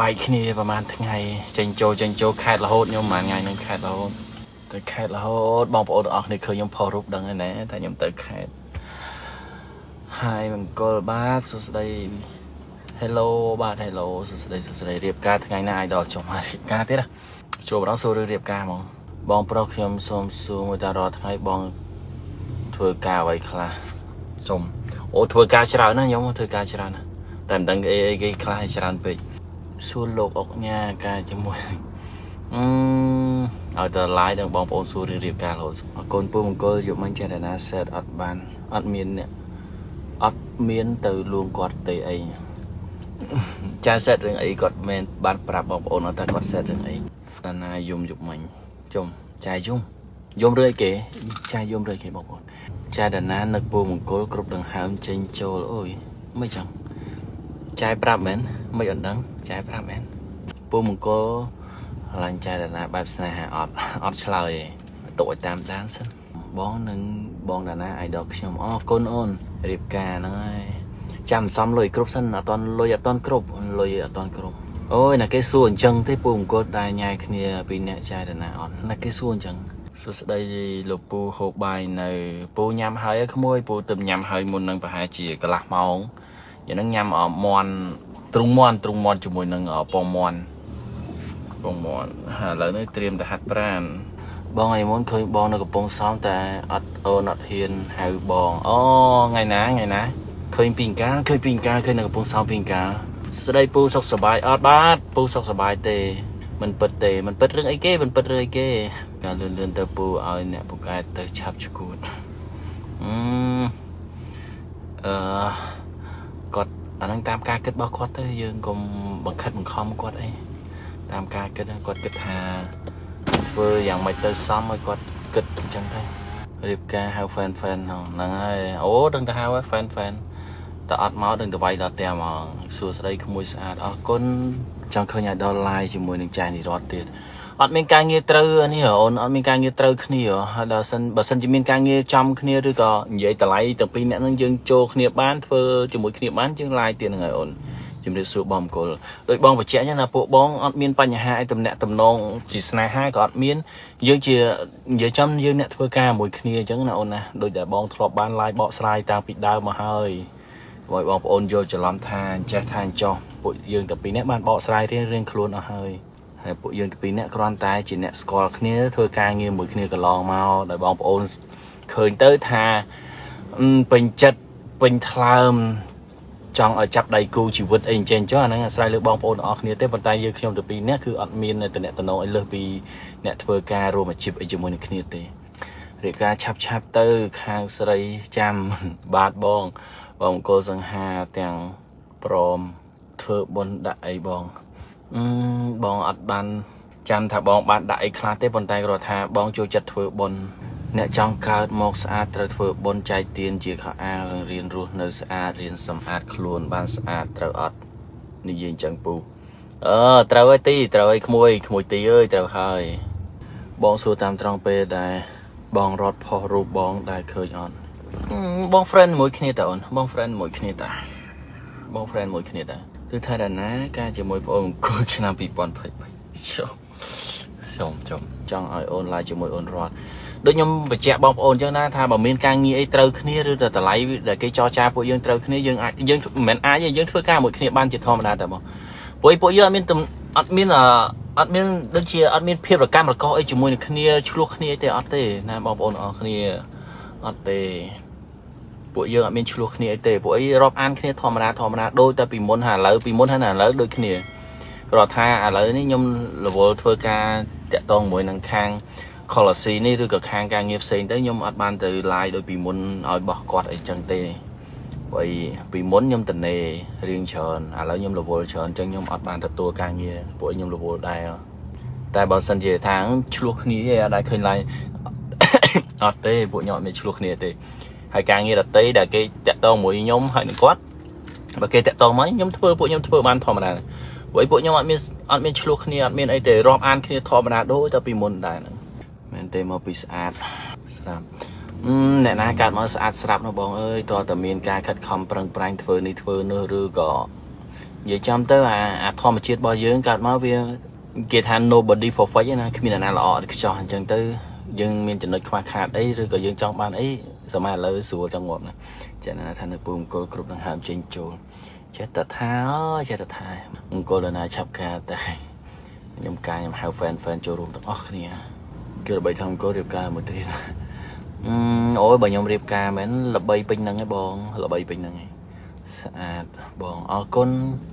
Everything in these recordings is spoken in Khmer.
បែកគ្នាប្រហែលថ្ងៃចេញចូលចេញចូលខេត្តរហូតខ្ញុំប្រហែលថ្ងៃហ្នឹងខេត្តរហូតទៅខេត្តរហូតបងប្អូនទាំងអស់គ្នាឃើញខ្ញុំផុសរូបដឹងហើយណាថាខ្ញុំទៅខេត្តហើយមង្គលបាទសួស្តី Hello បាទ Hello សួស្តីសួស្តីរៀបការថ្ងៃណា idol ចុះមករៀបការទៀតណាចូលម្ដងសួររឿងរៀបការហ្មងបងប្រុសខ្ញុំសូមសួរមួយតារាល់ថ្ងៃបងធ្វើការអ្វីខ្លះសុំអូធ្វើការច្រើនណាស់ខ្ញុំធ្វើការច្រើនណាស់តែមិនដឹងអីអីគេខ្លះឲ្យច្រើនពេកសួរលោកអុកញ៉ាការជាមួយអឺឲ្យត live ដល់បងប្អូនសួររឿងរៀបការរហូតអរគុណពូមង្គលយកមិញចេះតែណាសេតអត់បានអត់មានអ្នកអត់មានទៅលួងគាត់ទេអី ចាសេតរឿងអីគាត់មិនបានប្រាប់បងប្អូនអត់ថាគាត់សេតរឿងអីតាណាយំយប់មិញជុំចាយយំយំរឿងអីគេចាយយំរឿងអីគេបងប្អូនចាតាណានឹកពូមង្គលគ្រប់ដង្ហើមចេញចូលអូយមិនចឹងចាយប្រាប់មែនមិនអត់ដឹងចាយប្រាប់មែនពូមង្គលឡាញ់ចាយតាណាបែបស្នេហាអត់អត់ឆ្លើយទេទុកឲ្យតាមដានសិនបងនឹងបងតាណា idol ខ្ញុំអរគុណអូនរៀបការហ្នឹងហើយ ចាំសំលុយគ្រប់សិនអត់តន់លុយអត់តន់គ្រប់លុយអត់តន់គ្រប់អូយណាគេសួរអញ្ចឹងទេពូអង្គត់ដែរញ៉ែគ្នាពីអ្នកចាយតាណាអត់ណាគេសួរអញ្ចឹងសួស្តីលោកពូហូបបាយនៅពូញ៉ាំហើយក្មួយពូទៅញ៉ាំហើយមុននឹងប្រហែលជាកន្លះម៉ោងយ៉ាងហ្នឹងញ៉ាំមន់ទ្រុងមន់ទ្រុងមន់ជាមួយនឹងពងមន់ពងមន់ហើយឥឡូវនេះត្រៀមទៅហាត់ប្រានបងថ្ងៃមុនឃើញបងនៅកំពង់សោមតែអត់អូនអត់ហ៊ានហៅបងអូថ្ងៃណាថ្ងៃណា ឃើញពីកាលឃើញពីកាលឃើញនៅកំពង់សោមពីកាលស្ដីពូសុខសប្បាយអត់បាទពូសុខសប្បាយទេមិនពិតទេមិនពិតរឿងអីគេមិនពិតរឿងអីគេការលឿនលឿនទៅពូឲ្យអ្នកពូកែទៅឆាប់ឈួតអឺអឺគាត់អាហ្នឹងតាមការគិតរបស់គាត់ទៅយើងកុំបង្ខិតបង្ខំគាត់អីតាមការគិតហ្នឹងគាត់គិតថាធ្វើយ៉ាងម៉េចទៅសមឲ្យគាត់គិតអញ្ចឹងទៅរៀបការហៅ fan fan ហ្នឹងហើយអូដឹងទៅហៅហើយ fan fan តើអត់មកដឹងទៅវាយដល់ផ្ទះហ្មងសួស្តីក្មួយស្អាតអរគុណចង់ឃើញ idol live ជាមួយនឹងចាយនិរតទៀតអត់មានការងារត្រូវនេះអូនអត់មានការងារត្រូវគ្នាហើយដល់សិនបើសិនជាមានការងារចំគ្នាឬក៏និយាយតម្លៃទាំងពីរអ្នកហ្នឹងយើងចូលគ្នាបានធ្វើជាមួយគ្នាបានយើង live ទៀតហ្នឹងហើយអូនជំរាបសួរបងមង្គលដោយបងបញ្ជាក់ចឹងណាពួកបងអត់មានបញ្ហាអីតំណាក់តំណងជាស្នេហាក៏អត់មានយើងជានិយាយចំយើងអ្នកធ្វើការមួយគ្នាអញ្ចឹងណាអូនណាដូចដែលបងធ្លាប់បាន live បកស្រាយតាំងពីដើមមកហើយ ឲ្យបងប្អូនយល់ច្រឡំថាអញ្ចេះថាអញ្ចោះពួកយើងតែពីរនាក់បានបកស្រាយរៀងរៀងខ្លួនអស់ហើយហើយពួកយើងតែពីរនាក់គ្រាន់តែជាអ្នកស្គាល់គ្នាធ្វើការងារមួយគ្នាកន្លងមកដោយបងប្អូនឃើញទៅថាអឺពេញចិត្តពេញថ្លើមចង់ឲ្យចាប់ដៃគូជីវិតអីអញ្ចឹងចុះអាហ្នឹងអាស្រ័យលើបងប្អូនទាំងអស់គ្នាទេប៉ុន្តែយើងខ្ញុំតែពីរនាក់គឺអត់មានតំណតំណងអីលើសពីអ្នកធ្វើការរួមអាជីពអីជាមួយនឹងគ្នាទេរៀបការឆាប់ឆាប់ទៅខាងស្រីចាំ បាទបង បងអង្គលសង្ហាទាំងព្រមធ្វើបុណ្យដាក់អីបងអឺបងអត់បានចាំថាបងបានដាក់អីខ្លះទេប៉ុន្តែគាត់ថាបងចូលចិត្តធ្វើបុណ្យអ្នកចង់កើតមកស្អាតត្រូវធ្វើបុណ្យចែកទានជាខោអាវនិងរៀនរស់នៅស្អាតរៀនសម្អាតខ្លួនបានស្អាតត្រូវអត់និយាយអញ្ចឹងពូអឺត្រូវហើយទីត្រូវហើយក្មួយក្មួយទីអើយត្រូវហើយបងសួរតាមត្រង់ពេលដែលបងរត់ផុសរូបបងដែលឃើញអត់ បង friend មួយគ្នាតើអូនបង friend មួយគ្នាតាបង friend មួយគ្នាតាគឺថាដាណាការជាមួយប្អូនអង្គលឆ្នាំ2023ចុះសុំចុំចង់ឲ្យអូន live ជាមួយអូនរត់ដូចខ្ញុំបញ្ជាក់បងប្អូនអញ្ចឹងណាថាបើមានការងារអីត្រូវគ្នាឬតែតម្លៃដែលគេចរចាពួកយើងត្រូវគ្នាយើងអាចយើងមិនមែនអាចទេយើងធ្វើការមួយគ្នាបានជាធម្មតាតែបងពួកពួកយើងអត់មានអត់មានអត់មានដូចជាអត់មានភាពរកម្មរកអីជាមួយនឹងគ្នាឆ្លោះគ្នាទេអត់ទេណាបងប្អូនអរគ្នាអត់ទេ ពួកយើងអត់មានឆ្លោះគ្នាអីទេពួកអីរាប់អានគ្នាធម្មតាធម្មតាដូចតែពីមុនហើយឥឡូវពីមុនហើយឥឡូវដូចគ្នាគ្រាន់ថាឥឡូវនេះខ្ញុំរវល់ធ្វើការតាក់ទងមួយនឹងខាង policy នេះឬក៏ខាងការងារផ្សេងទៅខ្ញុំអត់បានទៅ live ដូចពីមុនឲ្យបោះគាត់អីចឹងទេព្រោះអីពីមុនខ្ញុំតនេរៀងច្រើនឥឡូវខ្ញុំរវល់ច្រើនអញ្ចឹងខ្ញុំអត់បានទទួលការងារពួកខ្ញុំរវល់ដែរតែបើសិនជាថាឆ្លោះគ្នាឯងអត់ដែលឃើញ live អត់ទេពួកខ្ញុំអត់មានឆ្លោះគ្នាទេ ហើយការងារដតីដែលគេតាក់ទងមួយខ្ញុំហើយនឹងគាត់បើគេតាក់ទងមកខ្ញុំធ្វើពួកខ្ញុំធ្វើបានធម្មតាព្រោះពួកខ្ញុំអត់មានអត់មានឆ្លោះគ្នាអត់មានអីទេរាប់អានគ្នាធម្មតាដូចតែពីមុនដែរហ្នឹងមែនទេមកពីស្អាតស្រាប់អឺអ្នកណាកើតមកស្អាតស្រាប់នោះបងអើយតើតើមានការខិតខំប្រឹងប្រែងធ្វើនេះធ្វើនោះឬក៏ និយាយចំទៅអាអាធម្មជាតិរបស់យើងកើតមកវាគេថា nobody perfect ឯណាគ្មានអ្នកណាល្អឥតខ្ចោះអញ្ចឹងទៅយើងមានចំណុចខ្វះខាតអីឬក៏យើងចង់បានអីសម័យឥឡូវស្រួលចង់ងាប់ណាចាណាថានៅពូមង្គលគ្រប់ដង្ហើមចេញចូលចេះតែថាអើយចេះតែថាមង្គលដល់ណាឆាប់ការតែខ្ញុំការខ្ញុំហៅ fan fan ចូលរួមទាំងអស់គ្នាគឺល្បីថាមង្គលរៀបការមួយទៀតអឺអូយបើខ្ញុំរៀបការមែនល្បីពេញហ្នឹងឯងបងល្បីពេញហ្នឹងឯងស្អាតបងអរគុណ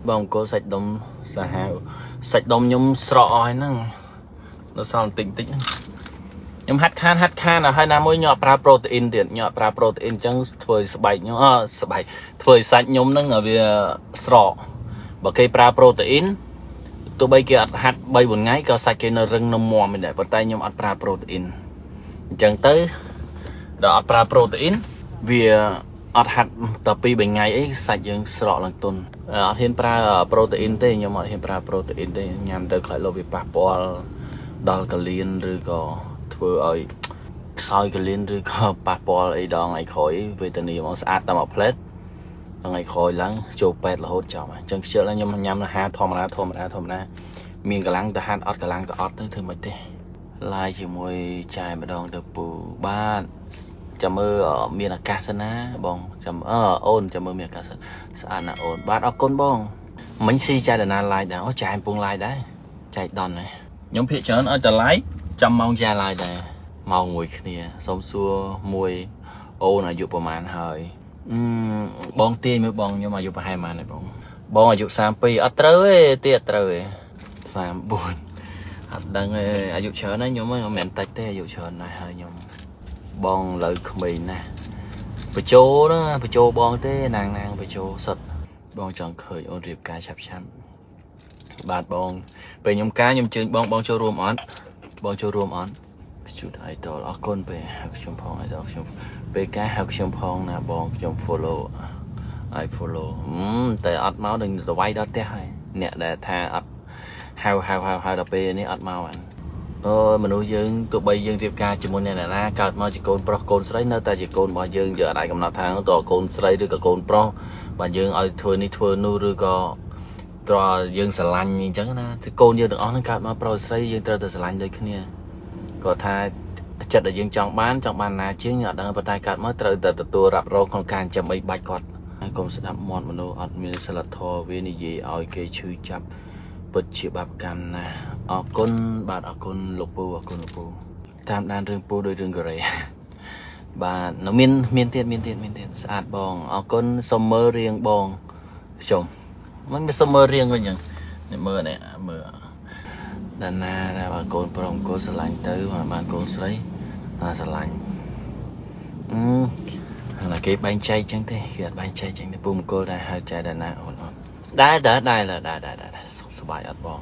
បងអង្គលសាច់ដុំសាហាវសាច់ដុំខ្ញុំស្រកអស់ហើយហ្នឹងនៅសល់បន្តិចបន្តិចហ្នឹងខ្ញុំហាត់ខានហាត់ខានឲ្យណាមួយខ្ញុំអត់ប្រើប្រូតេអ៊ីនទៀតខ្ញុំអត់ប្រើប្រូតេអ៊ីនអញ្ចឹងធ្វើឲ្យស្បែកខ្ញុំអស្បែកធ្វើឲ្យសាច់ខ្ញុំហ្នឹងឲ្យវាស្រកបើគេប្រើប្រូតេអ៊ីនទោះបីគេអត់ហាត់3 4ថ្ងៃក៏សាច់គេនៅរឹងនៅមាំដែរប៉ុន្តែខ្ញុំអត់ប្រើប្រូតេអ៊ីនអញ្ចឹងទៅដល់អត់ប្រើប្រូតេអ៊ីនវាអត់ហាត់ត2 3ថ្ងៃអីសាច់យើងស្រកឡើងទុនអត់ហ៊ានប្រើប្រូតេអ៊ីនទេខ្ញុំអត់ហ៊ានប្រើប្រូតេអ៊ីនទេញ៉ាំទៅខ្លាចលោវាប៉ះពាល់ដល់កលៀនឬក៏ធ្វើឲ្យខ្សោយកលៀនឬក៏ប៉ះពាល់អីដល់ថ្ងៃក្រោយវេទនាមកស្អាតតែមួយផ្លែតថ្ងៃក្រោយឡើងចូលពេទ្យរហូតចប់អញ្ចឹងខ្ជិលខ្ញុំញ៉ាំអាហារធម្មតាធម្មតាធម្មតាមានកម្លាំងទៅហាត់អត់កម្លាំងក៏អត់ទៅធ្វើមិនទេឡាយជាមួយចាយម្ដងទៅពូបាទចាំមើលមានឱកាសសិនណាបងចាំអឺអូនចាំមើលមានឱកាសសិនស្អាតណាស់អូនបាទអរគុណបងមិញស៊ីចាយដល់ណាឡាយដែរអូចាយកំពុងឡាយដែរចែកដនដែរខ្ញុំភាកច្រើនឲ្យតឡាយចាំម៉ោងចាយឡាយដែរម៉ោងមួយគ្នាសូមសួរមួយអូនអាយុប្រហែលហើយអឺបងទាញមើលបងខ្ញុំអាយុប្រហែលប៉ុន្មានហើយបងបងអាយុ32អត់ត្រូវទេទៀតអត់ត្រូវទេ34អត់ដឹងទេអាយុច្រើនហើយខ្ញុំមិនមែនតិចទេអាយុច្រើនណាស់ហើយខ្ញុំបងលើក្មេងណាស់បញ្ជោណាបញ្ជោបងទេណាងណាងបញ្ជោសុតបងចង់ឃើញអូនរៀបការឆាប់ឆាប់បាទបងពេលខ្ញុំការខ្ញុំជើញបងបងចូលរួមអត់បងចូលរួមអត់ជូត idol អរគុណពេលហៅខ្ញុំផង idol ខ្ញុំពេលការហៅខ្ញុំផងណាបងខ្ញុំ follow I follow តែអត់មកនឹងទៅវាយដល់ផ្ទះហើយអ្នកដែលថាអត់ហៅហៅហៅហៅដល់ពេលនេះអត់មកអានអូមនុស្សយើងទោះបីយើងរៀបការជាមួយអ្នកណាកើតមកជាកូនប្រុសកូនស្រីនៅតែជាកូនរបស់យើងយើងអាចកំណត់ថាតើកូនស្រីឬក៏កូនប្រុសបាទយើងឲ្យធ្វើនេះធ្វើនោះឬក៏ត្រយើងស្រឡាញ់អញ្ចឹងណាគឺកូនយើងទាំងអស់ហ្នឹងកើតមកប្រុសស្រីយើងត្រូវតែស្រឡាញ់ដូចគ្នាគាត់ថាចិត្តដែលយើងចង់បានចង់បានណាជាងអត់ដឹងប៉ុន្តែកើតមកត្រូវតែទទួលរ៉ាប់រងក្នុងការចិញ្ចឹមអីបាច់គាត់ហើយកុំស្ដាប់មាត់មនុស្សអត់មានសិលធម៌វានិយាយឲ្យគេឈឺចាប់ពិតជាបាបកម្មណាស់អរគុណបាទអរគុណលោកពូអរគុណលោកពូតាមដានរឿងពូដោយរឿងកូរ៉េបាទនៅមានមានទៀតមានទៀតមានទៀតស្អាតបងអរគុណសុំមើលរៀងបងខ្ញុំមិនមានសុំមើលរៀងវិញអញ្ចឹងនេះមើលនេះមើលដល់ណាដែលបើកូនប្រុសកូនស្រឡាញ់ទៅបានកូនស្រីណាស្រឡាញ់អឺណាគេបែងចែកចឹងទេគេអត់បែងចែកចឹងទេពូមង្គលដែរហៅចែកដល់ណាអូនអូនដែរដែរដែរដែរដែរដែរសុខសប្បាយអត់បង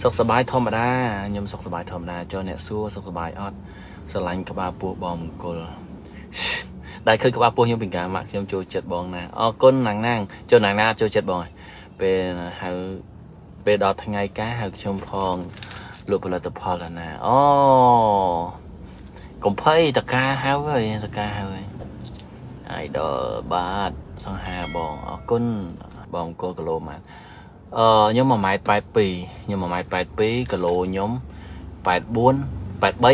សុខសប្បាយធម្មតាខ្ញុំសុខសប្បាយធម្មតាចុះអ្នកសួរសុខសប្បាយអត់ស្រឡាញ់ក្បាលពោះបងមង្គលដែលឃើញក្បាលពោះខ្ញុំពីកាម៉ាក់ខ្ញុំចូលចិត្តបងណាអរគុណណាងណាងចូលណាងណាចូលចិត្តបងហើយពេលហៅពេលដល់ថ្ងៃការហៅខ្ញុំផងលក់ផលិតផលដល់ណាអូកុំភ័យតកាហៅហើយតកាហៅហើយ idol បាទសង្ហាបងអរគុណបងអង្គលគីឡូម៉ានអឺខ្ញុំ1ម៉ែត្រ82ខ្ញុំ1ម៉ែត្រ82គីឡូខ្ញុំ84 83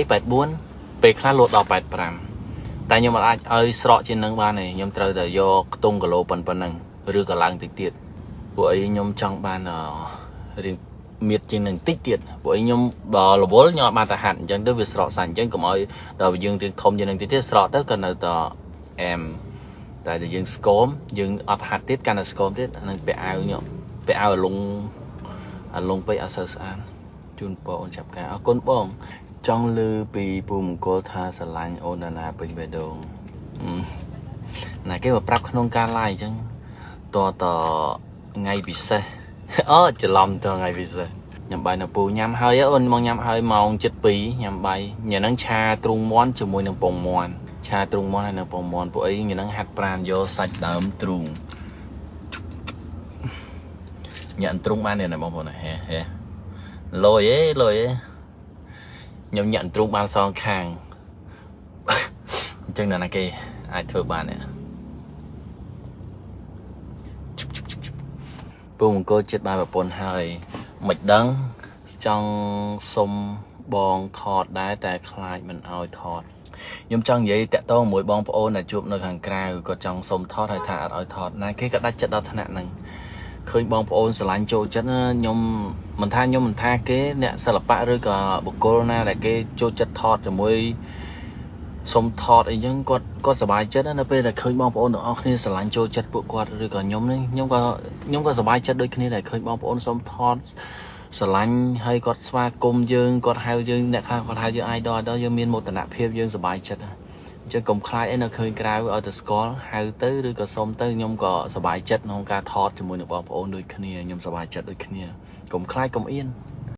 84ពេលខ្លះលោតដល់85តែខ្ញុំអត់អាចឲ្យស្រកជាងនឹងបានទេខ្ញុំត្រូវតែយកខ្ទង់គីឡូប៉ុណ្ណឹងឬក៏ឡើងតិចទៀតពួកអីខ្ញុំចង់បានរៀងមៀតជាងនឹងតិចទៀតពួកអីខ្ញុំបើរវល់ខ្ញុំអត់បានទៅហាត់អញ្ចឹងទៅវាស្រកសាច់អញ្ចឹងកុំឲ្យដល់យើងរៀងធំជាងនឹងតិចទៀតស្រកទៅក៏នៅតែអែមតែដល់យើងស្គមយើងអត់ហាត់ទៀតកាន់តែស្គមទៀតអានឹងពាក់អាវខ្ញុំពាក់អាវអាលងអាលងពេកអត់សូវស្អាតជូនពរអូនចាប់ការអរគុណបង ចង់លឺពីពូមង្គលថាស្រឡាញ់អូនដាណាពេញបេះដូងអឺណាគេមកប្រាប់ក្នុងការ live អញ្ចឹងតតថ្ងៃពិសេសអូច្រឡំតថ្ងៃពិសេសញ៉ាំបាយនៅពូញ៉ាំហើយអូនមកញ៉ាំហើយម៉ោង7:30ញ៉ាំបាយញ៉ាំហ្នឹងឆាទ្រូងមាន់ជាមួយនឹងពងមាន់ឆាទ្រូងមាន់ហើយនឹងពងមាន់ពួកអីញ៉ាំហ្នឹងហាត់ប្រានយកសាច់ដើមទ្រូងញ៉ាំទ្រូងបានទេណាបងប្អូនហេហេលយឯលយឯខ្ញុំញាក់ទ្រូងបានសងខាងអញ្ចឹងណាណាគេអាចធ្វើបានទេ ពូមង្គលចិត្តបានប្រពន្ធហើយមិនដឹងចង់សុំបងថតដែរតែខ្លាចមិនឲ្យថតខ្ញុំចង់និយាយតាក់ទងមួយបងប្អូនដែលជួបនៅខាងក្រៅគាត់ចង់សុំថតហើយថាអត់ឲ្យថតណាគេក៏ដាច់ចិត្តដល់ថ្នាក់ហ្នឹងឃើញបងប្អូនស្រឡាញ់ចូលចិត្តណាខ្ញុំមិនថាខ្ញុំមិនថាគេអ្នកសិល្បៈឬក៏បុគ្គលណាដែលគេចូលចិត្តថតជាមួយសុំថតអីចឹងគាត់គាត់សប្បាយចិត្តណានៅពេលដែលឃើញបងប្អូនទាំងអស់គ្នាស្រឡាញ់ចូលចិត្តពួកគាត់ឬក៏ខ្ញុំនេះខ្ញុំក៏ខ្ញុំក៏សប្បាយចិត្តដូចគ្នាដែលឃើញបងប្អូនសុំថតស្រឡាញ់ហើយគាត់ស្វាគមន៍យើងគាត់ហៅយើងអ្នកខ្លះគាត់ហៅយើង idol idol យើងមានមោទនភាពយើងសប្បាយចិត្តណាអញ្ចឹងកុំខ្លាចអីនៅឃើញក្រៅឲ្យតែស្គាល់ហៅទៅឬក៏សុំទៅខ្ញុំក៏សប្បាយចិត្តក្នុងការថតជាមួយនឹងបងប្អូនដូចគ្នាខ្ញុំសប្បាយចិត្តដូចគ្នាកុំខ្លាចកុំអៀន។